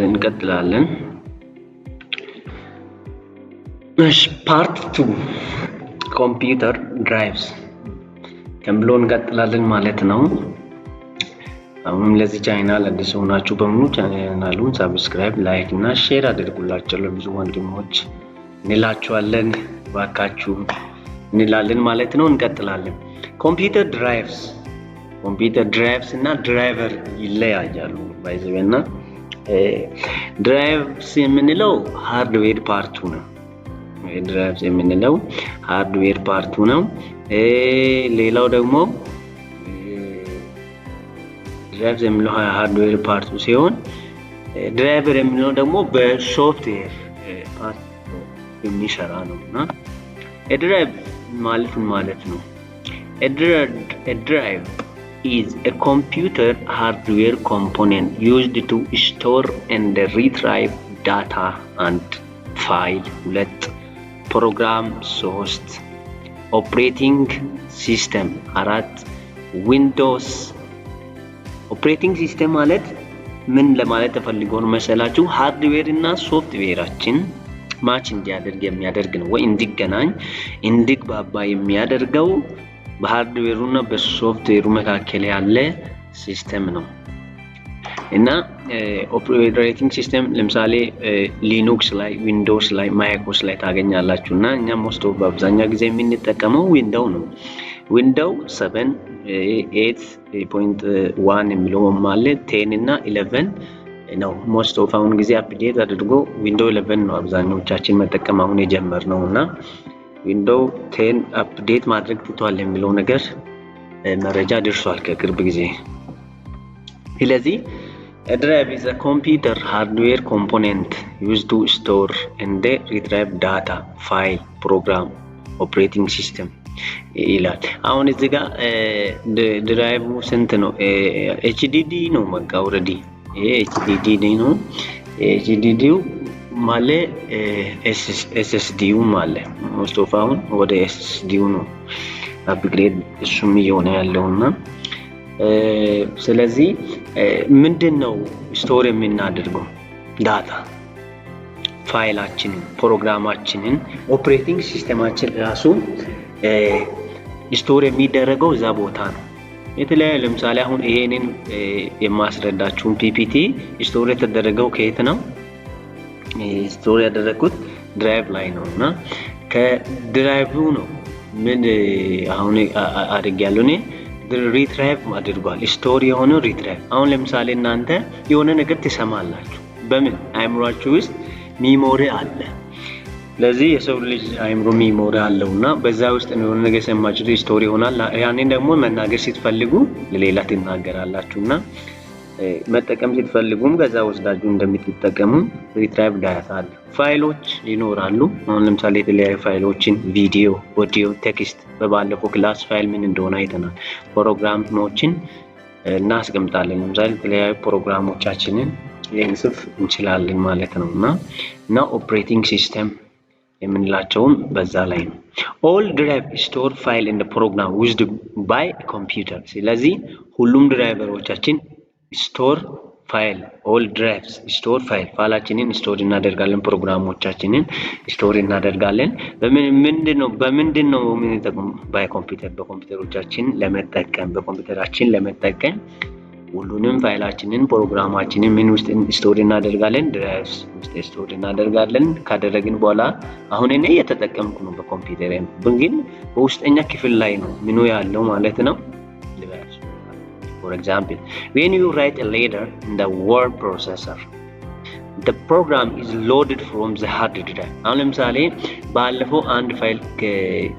እንቀጥላለን። እሺ፣ part 2 computer drives ከሚለው እንቀጥላለን ማለት ነው። አሁንም ለዚህ ቻናል አዲስ ሆናችሁ በሙሉ ቻናሉን subscribe፣ like እና share አድርጉላቸው ለብዙ ወንድሞች እንላችኋለን፣ ባካችሁ እንላለን ማለት ነው። እንቀጥላለን። Computer drives፣ computer drives እና driver ይለያያሉ። By the way፣ እና drives የምንለው hardware part ኡ ነው። Drives የምንለው hardware part ኡ ነው። ሌላው ደግሞ drives የሚለው hardware part ኡ ሲሆን driver የምንለው ደግሞ በ software part የሚሰራ ነው። እና drive ማለት ምን ማለት ነው? Drive is a computer hardware component used to store and retrieve data፣ አንድ፣ ፋይል፣ ሁለት፣ ፕሮግራም፣ ሶስት፣ operating system፣ አራት፣ Windows። Operating system ማለት ምን ለማለት ተፈልጎ ነው መሰላችሁ? Hardware እና software ኣችን match እንዲያደርግ የሚያደርግ ነው ወይ እንዲገናኝ እንዲግባባ የሚያደርገው በ hardware ኡ እና በሶፍትዌሩ መካከል ያለ system ነው። እና operating system ለምሳሌ Linux ላይ፣ Windows ላይ፣ macOS ላይ ታገኛላችሁ። እና እኛ most of በአብዛኛው ጊዜ የምንጠቀመው Window ነው። Window 7፣ 8.1 የሚለውም አለ፣ 10 እና 11 ነው። Most of አሁን ጊዜ update አድርጎ Window 11 ነው አብዛኞቻችን መጠቀም አሁን የጀመርነው። እና Window 10 update ማድረግ ትቷል የሚለው ነገር መረጃ ደርሷል ከቅርብ ጊዜ። ስለዚህ drive is a computer hardware component used to store and retrieve data፣ file፣ program፣ operating system ይላል። አሁን እዚህ ጋር drive ስንት ነው? HDD ነው። በቃ already ይሄ HDD ነው። HDD ው ማለ SSD ውም አለ። Most of አሁን ወደ SSD ው ነው upgrade እሱም እየሆነ ያለው። እና ስለዚህ ምንድን ነው store የምናደርገው? Data፣ ፋይላችንን፣ ፕሮግራማችንን፣ operating system ኣችን ራሱ store የሚደረገው እዛ ቦታ ነው። የተለያዩ ለምሳሌ አሁን ይሄንን የማስረዳችሁን PPT store የተደረገው ከየት ነው? Store ያደረግኩት drive ላይ ነው። እና ከ drive ነው ምን አሁን አድርጌያለሁ እኔ? Retrieve አድርጓል። Store የሆነው retrieve። አሁን ለምሳሌ እናንተ የሆነ ነገር ትሰማላችሁ። በምን አእምሯችሁ ውስጥ memory አለ። ለዚህ የሰው ልጅ አእምሮ memory አለው። እና በዛ ውስጥ የሆነ ነገር የሰማችሁት store ይሆናል። ያንን ደግሞ መናገር ስትፈልጉ ለሌላ ትናገራላችሁ። እና መጠቀም ስትፈልጉም ከዛ ወስዳችሁ እንደምትጠቀሙ retrieve data አለ። ፋይሎች ይኖራሉ። አሁን ለምሳሌ የተለያዩ ፋይሎችን ቪዲዮ፣ audio፣ text፣ በባለፈው class ፋይል ምን እንደሆነ አይተናል። ፕሮግራሞችን እናስቀምጣለን። ለምሳሌ የተለያዩ ፕሮግራሞቻችንን ልንጽፍ እንችላለን ማለት ነው። እና operating system የምንላቸውም በዛ ላይ ነው። All drive store file and program used by computer። ስለዚህ ሁሉም driver ኦቻችን store file፣ all drives store file፣ ፋይላችንን store እናደርጋለን፣ ፕሮግራሞቻችንን store እናደርጋለን። በምንድን ነው የምንጠቀመው? By computer፣ በኮምፒውተሮቻችን ለመጠቀም፣ በኮምፒውተራችን ለመጠቀም ሁሉንም ፋይላችንን ፕሮግራማችንን ምን ውስጥ store እናደርጋለን? Drives ውስጥ store እናደርጋለን። ካደረግን በኋላ አሁን እኔ እየተጠቀምኩ ነው በኮምፒውተር፣ ግን በውስጠኛ ክፍል ላይ ነው ምኑ ያለው ማለት ነው። For example, when you write a letter in the word processor, the program is loaded from the hard drive. አሁን ለምሳሌ ባለፈው አንድ ፋይል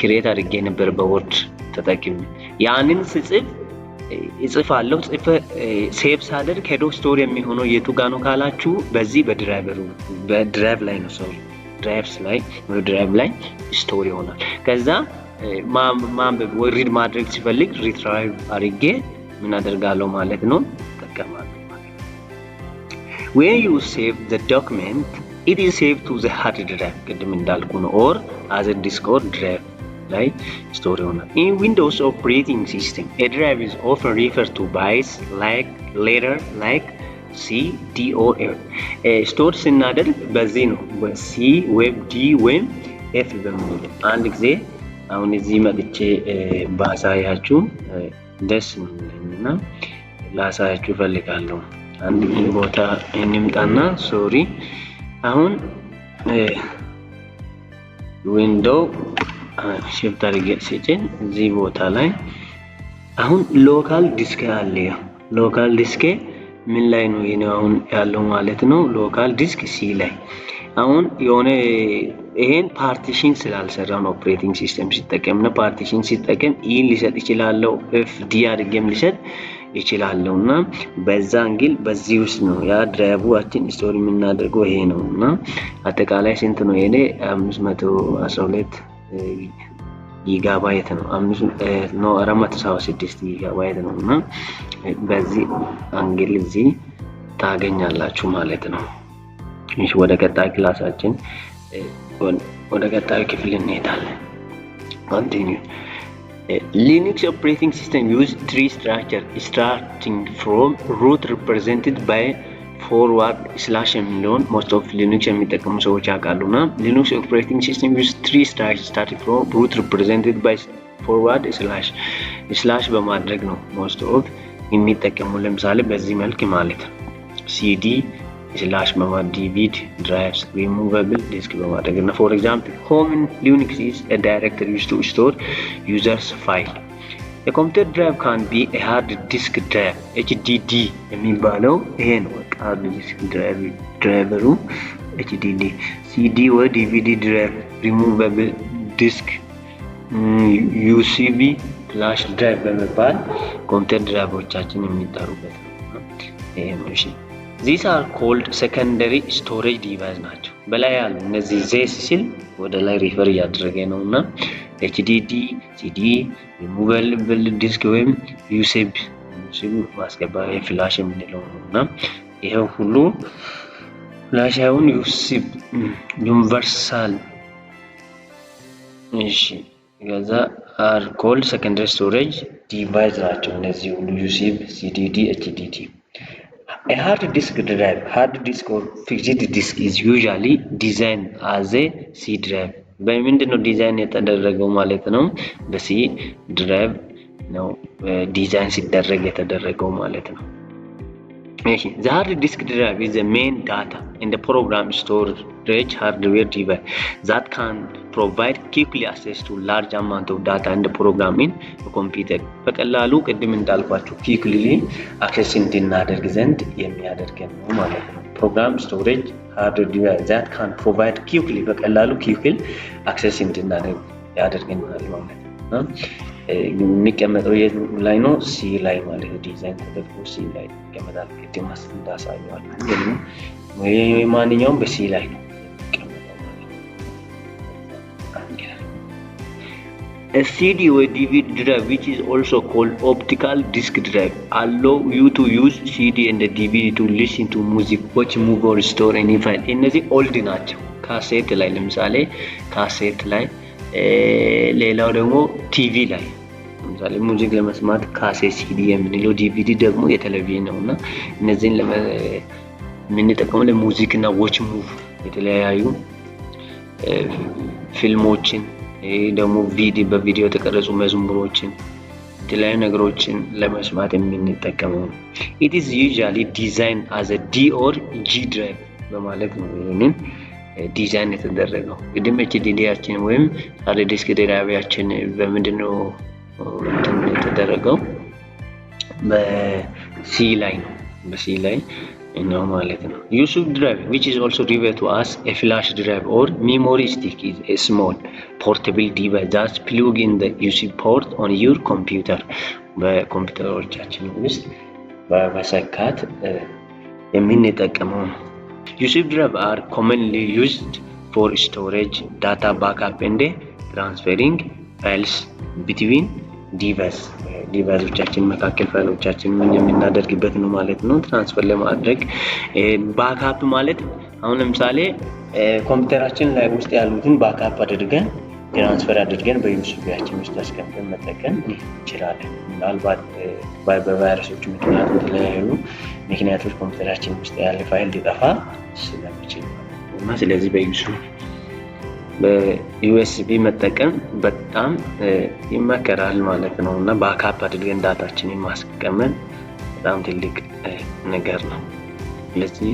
create አድርጌ ነበር በ Word ተጠቅሜ። ያንን ስጽፍ እጽፋለሁ፣ ጽፌ save ሳደርግ ሄዶ store የሚሆነው የቱ ጋ ነው ካላችሁ በዚህ በ driver ኡ በ drive ላይ ነው። Sorry፣ drives ላይ፣ drive ላይ store ይሆናል። ከዛ ማንበብ ወይ read ማድረግ ሲፈልግ retrieve አድርጌ ምን አደርጋለሁ ማለት ነው? እጠቀማለሁ ማለት ነው። When you save the document, it is saved to the hard drive፣ ቅድም እንዳልኩ ነው፣ or other disk or drive ላይ store ይሆናል። In Windows operating system, a drive is often referred to by like letter like C, D or F። Store ስናደርግ በዚህ ነው፣ C ወይም D ወይም F በሚል። አንድ ጊዜ አሁን እዚህ መጥቼ ባሳያችሁ ደስ ነው የሚለኝ እና ላሳያችሁ እፈልጋለሁ። አንድ ቦታ እንምጣና፣ sorry፣ አሁን window shift አድርጌ ሲጭን እዚህ ቦታ ላይ አሁን local disk አለ። Local disk ምን ላይ ነው ይሄ አሁን ያለው ማለት ነው? Local disk C ላይ። አሁን የሆነ ይሄን partition ስላልሰራ ነው። Operating system ሲጠቀም እና partition ሲጠቀም E ን ሊሰጥ ይችላለው፣ F D አድርጌም ሊሰጥ ይችላለው እና በዛ angle በዚህ ውስጥ ነው ያ drive ኣችን store የምናደርገው ይሄ ነው። እና አጠቃላይ ስንት ነው? ይሄ 512 ጊጋባይት ነው። No፣ 476 ጊጋባይት ነው እና በዚህ angle እዚህ ታገኛላችሁ ማለት ነው። እሺ፣ ወደ ቀጣይ class ኣችን፣ ወደ ቀጣዩ ክፍል እንሄዳለን። Continue. Linux operating system use tree structure starting from root represented by forward slash የሚለውን most of Linux የሚጠቀሙ ሰዎች ያውቃሉ። እና Linux operating system use tree structure starting from root represented by forward slash፣ slash በማድረግ ነው most of የሚጠቀሙ። ለምሳሌ በዚህ መልክ ማለት ነው፣ ሲዲ ስላሽ በማድረግ፣ ዲቪዲ ድራይቭስ፣ ሪሙቨብል ዲስክ በማድረግ። እና for example, home in Linux is a directory used to store users file. የ computer drive can be hard disk drive፣ HDD የሚባለው ይሄ ነው። በቃ hard disk driver ኡ HDD፣ ሲዲ ወይ ዲቪዲ ድራይቭ፣ ሪሙቨብል ዲስክ፣ ዩሲቢ ፍላሽ ድራይቭ በመባል computer drive ኦቻችን የሚጠሩበት ነው። ይሄ ነው። እሺ፣ these are called secondary storage device ናቸው። በላይ ያሉ እነዚህ these ሲል ወደ ላይ refer እያደረገ ነው እና ኤችዲዲ፣ ሲዲ፣ ሪሙቨብል ዲስክ ወይም USB ማስገባ flash የምንለው ነው እና ይሄው ሁሉ flash ሳይሆን USB universal። እሺ፣ ከዛ are called secondary storage device ናቸው እነዚህ ሁሉ USB፣ CDD፣ HDD። A hard disk drive, hard disk or fixed disk is usually designed as a C drive. በምንድን ነው ዲዛይን የተደረገው ማለት ነው? በ C drive ነው ዲዛይን ሲደረግ የተደረገው ማለት ነው። እሺ፣ the hard disk drive is the main data in the program storage hardware device that can provide quickly access to large amount of data and program in computer። በቀላሉ ቅድም እንዳልኳችሁ quickly access እንድናደርግ ዘንድ የሚያደርገን ነው ማለት ነው። Program storage hardware device that can provide quickly፣ በቀላሉ quickly access እንድናደርግ ያደርገናል ማለት ነው። የሚቀመጠው የት ላይ ነው? C ላይ ማለት ነው። ዲዛይን ተደርጎ C ላይ ይቀመጣል። ቅድም እንዳሳየዋለሁ ማንኛውም በ C ላይ ነው የሚቀመጠው ማለት ነው። A CD or DVD drive, which is also called optical disc drive, allow you to use CD and DVD to listen to music, watch movie or store any file። እነዚህ old ናቸው። ካሴት ላይ፣ ለምሳሌ ካሴት ላይ፣ ሌላው ደግሞ ቲቪ ላይ ለምሳሌ music ለመስማት ካሴት ሲዲ የምንለው፣ ዲቪዲ ደግሞ የቴሌቪዥን ነው እና እነዚህን የምንጠቀመው ለ music እና watch movie፣ የተለያዩ ፊልሞችን፣ ደግሞ በቪዲዮ የተቀረጹ መዝሙሮችን፣ የተለያዩ ነገሮችን ለመስማት የምንጠቀመው ነው። It is usually design as D or G drive በማለት ነው ይህንን ዲዛይን የተደረገው። ቅድም HDD ያችን ወይም hard disk drive ኣችን በምንድን ነው የተደረገው? በ C ላይ ነው። በ C ላይ ነው ማለት ነው። USB drive, which is also referred to as a flash drive or memory stick, is a small portable device that plug in the USB port on your computer። በኮምፒውተሮቻችን ውስጥ በመሰካት የምንጠቀመው ነው። USB drive are commonly used for storage, data backup and transferring files between device። Device ኦቻችን መካከል ፋይሎቻችን ምን የምናደርግበት ነው ማለት ነው። Transfer ለማድረግ፣ backup ማለት አሁን ለምሳሌ ኮምፒውተራችን ላይ ውስጥ ያሉትን backup አድርገን Transfer አድርገን በ USB ያችን ውስጥ አስቀምጠን መጠቀም እንችላለን። ምናልባት በቫይረሶች ምክንያት፣ የተለያዩ ምክንያቶች ኮምፒውተራችን ውስጥ ያለ ፋይል ሊጠፋ ስለሚችል እና ስለዚህ በ USB መጠቀም በጣም ይመከራል ማለት ነው። እና backup አድርገን data ችንን ማስቀመጥ በጣም ትልቅ ነገር ነው። ስለዚህ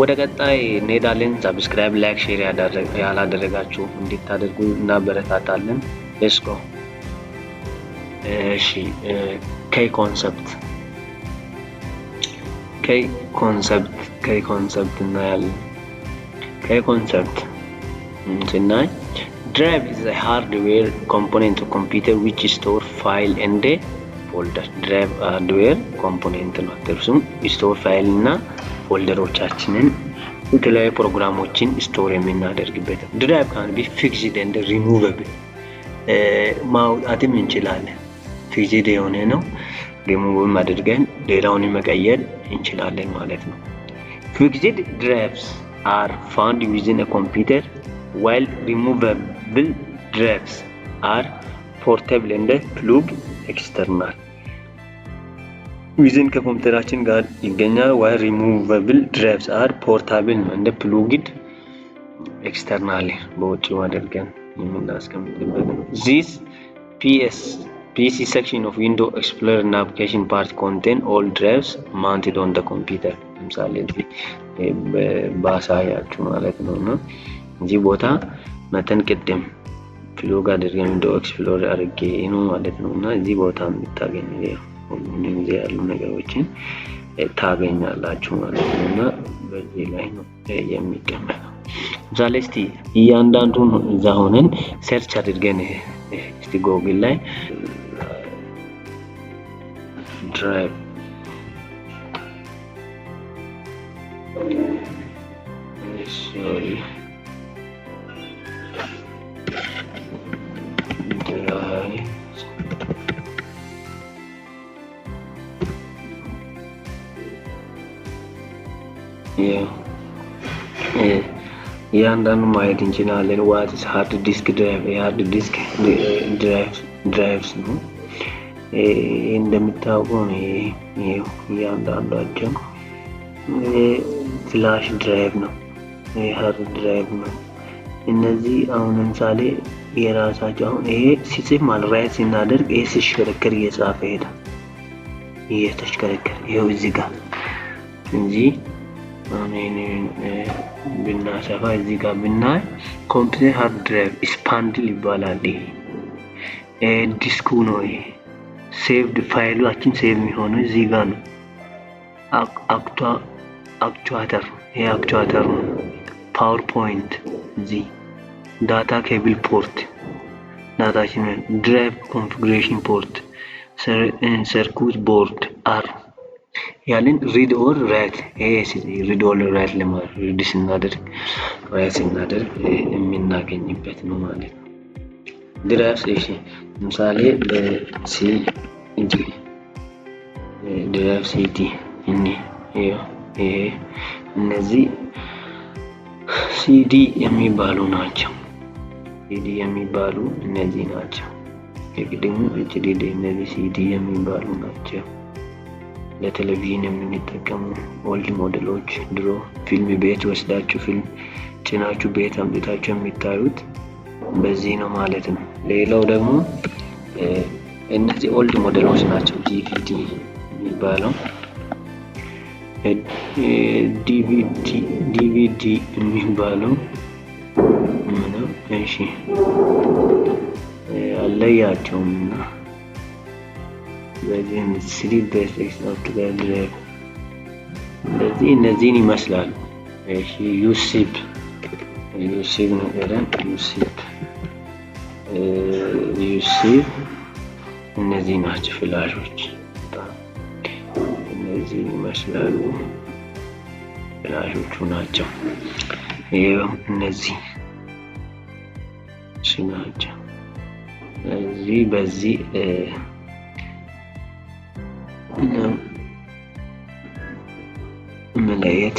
ወደ ቀጣይ እንሄዳለን። Subscribe፣ like፣ share ያላደረጋችሁ እንድታደርጉ እናበረታታለን። Let's go። እሺ፣ key concept፣ key concept፣ key concept እናያለን። Key concept ስናይ drive is a hardware component of computer which store file and folder። Drive hardware component ነው። እርሱም store file እና folder ኦቻችንን፣ የተለያዩ ፕሮግራሞችን store የምናደርግበት። ድራይቭ ካን ቢ ፊክስድ ኤንድ ሪሙቨብል፣ ማውጣትም እንችላለን። Fixed የሆነ ነው፣ ሪሙቭም አድርገን ሌላውን መቀየር እንችላለን ማለት ነው። ፊክስድ ድራይቭስ አር ፋውንድ ዊዝን ኮምፒውተር ዋይል ሪሙቨብል ድራይቭስ አር ፖርተብል እንደ ፕሉግ ኤክስተርናል። ዊዝን ከኮምፒውተራችን ጋር ይገኛል። ዋይል ሪሙቨብል ድራይቭስ አር ፖርታብል ነው እንደ plugged external በውጭ አድርገን የምናስቀምጥበት ነው። This PC section of Window Explorer navigation part contain all drives mounted on the computer። ለምሳሌ እዚህ ባሳያችሁ ማለት ነው። እና እዚህ ቦታ መተን ቅድም plug አድርገን Window Explorer አድርጌ ነው ማለት ነው። እና እዚህ ቦታ የምታገኙ ሁሉንም እዚህ ያሉ ነገሮችን ታገኛላችሁ ማለት ነው። እና በዚህ ላይ ነው የሚቀመጠው። ለምሳሌ እስቲ እያንዳንዱን እዛ ሆነን search አድርገን እስቲ ጎግል ላይ drive፣ sorry፣ drive፣ እያንዳንዱ ማየት እንችላለን። What is hard disk drive? የ hard disk drives ነው። እንደምታውቀው ነው። እያንዳንዷቸው flash drive ነው፣ hard drive ነው። እነዚህ አሁን ለምሳሌ የራሳቸው አሁን ይሄ ሲጽፍ ማለት write ሲናደርግ ይሄ ሲሽከረከር እየጻፈ ይሄዳል። እየተሽከረከረ ይኸው እዚህ ጋር እንጂ አሁን ይሄንን ብናሰፋ እዚህ ጋር ብናይ computer hard drive spindle ይባላል። ይሄ ዲስኩ ነው። ይሄ saved ፋይላችን save የሚሆነው እዚህ ጋር ነው። Actuator፣ ይሄ actuator ነው። Power point እዚህ፣ data cable port data ችን፣ drive configuration port፣ circuit board አር ያለን read or write። ይሄ read or write ለማለት read ስናደርግ write ስናደርግ የምናገኝበት ነው ማለት ነው። Drive፣ እሺ፣ ለምሳሌ በ CD drive፣ ሲዲ እኒ ይሄ እነዚህ ሲዲ የሚባሉ ናቸው። ሲዲ የሚባሉ እነዚህ ናቸው። የቅድሙ HDD፣ እነዚህ ሲዲ የሚባሉ ናቸው። ለቴሌቪዥን የምንጠቀሙ old ሞዴሎች፣ ድሮ ፊልም ቤት ወስዳችሁ ፊልም ጭናችሁ ቤት አምጥታችሁ የሚታዩት በዚህ ነው ማለት ነው። ሌላው ደግሞ እነዚህ old ሞዴሎች ናቸው። ዲቪዲ የሚባለው፣ ዲቪዲ የሚባለው ምነው? እሺ፣ አለያቸውም እና በዚህ three basics optical drive እንደዚህ እነዚህን ይመስላሉ። እሺ፣ USB ነገረን፣ USB እነዚህ ናቸው flash ኦች፣ እነዚህ ይመስላሉ፣ flash ኦቹ ናቸው። ይኸው እነዚህ ናቸው። እዚህ በዚህ መለየት።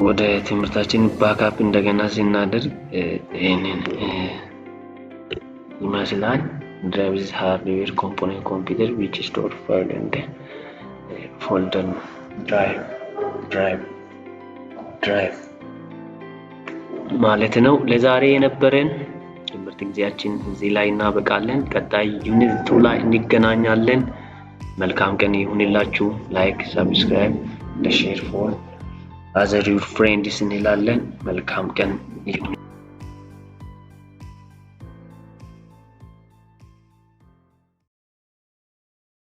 ወደ ትምህርታችን back up እንደገና ስናደርግ ይህንን ይመስላል። Drive is hardware component computer which store file and folder ነው። Drive, drive, drive ማለት ነው። ለዛሬ የነበረን ትምህርት ጊዜያችን እዚህ ላይ እናበቃለን። ቀጣይ unit 2 ላይ እንገናኛለን። መልካም ቀን ይሁንላችሁ። Like፣ subscribe፣ share for other your friends እንላለን። መልካም ቀን ይሁን።